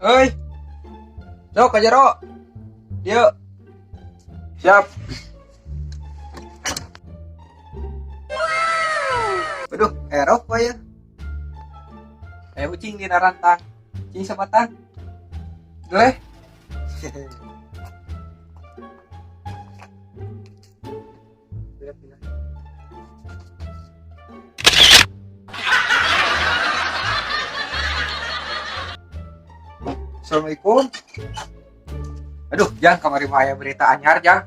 Euy. Sok ka jero. Dieu. Siap. Aduh, erok we ya. Aya ucing dina rantang. Cing sabatang. Geleh. Assalamualaikum. Aduh, Jang, kamari mah aya berita anyar, Jang.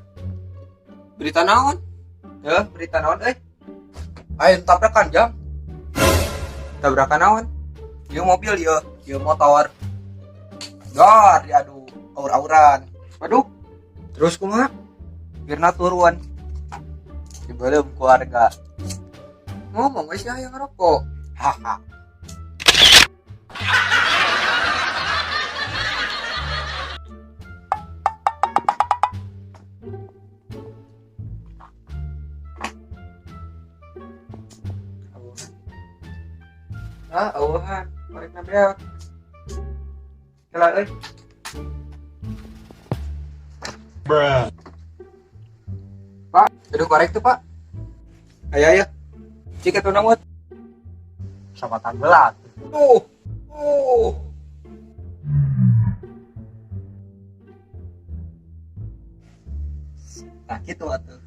Berita naon? Heuh, berita naon euy? Aya tabrakan, Jang. Tabrakan naon? Ieu mobil ieu, ieu motor. Dor, diadu aur-auran. Waduh. Terus kumaha? Birna turun. Dibelum keluarga. Ngomong we sia hayang ngerokok. Haha. Ah, auhan, korekna beak. Kela euy. Bruh. Pak, aduh korek tuh, Pak. Aya aya. Cik atuh namut. Sabatang belat. Tuh. Tuh. Nah, gitu atuh.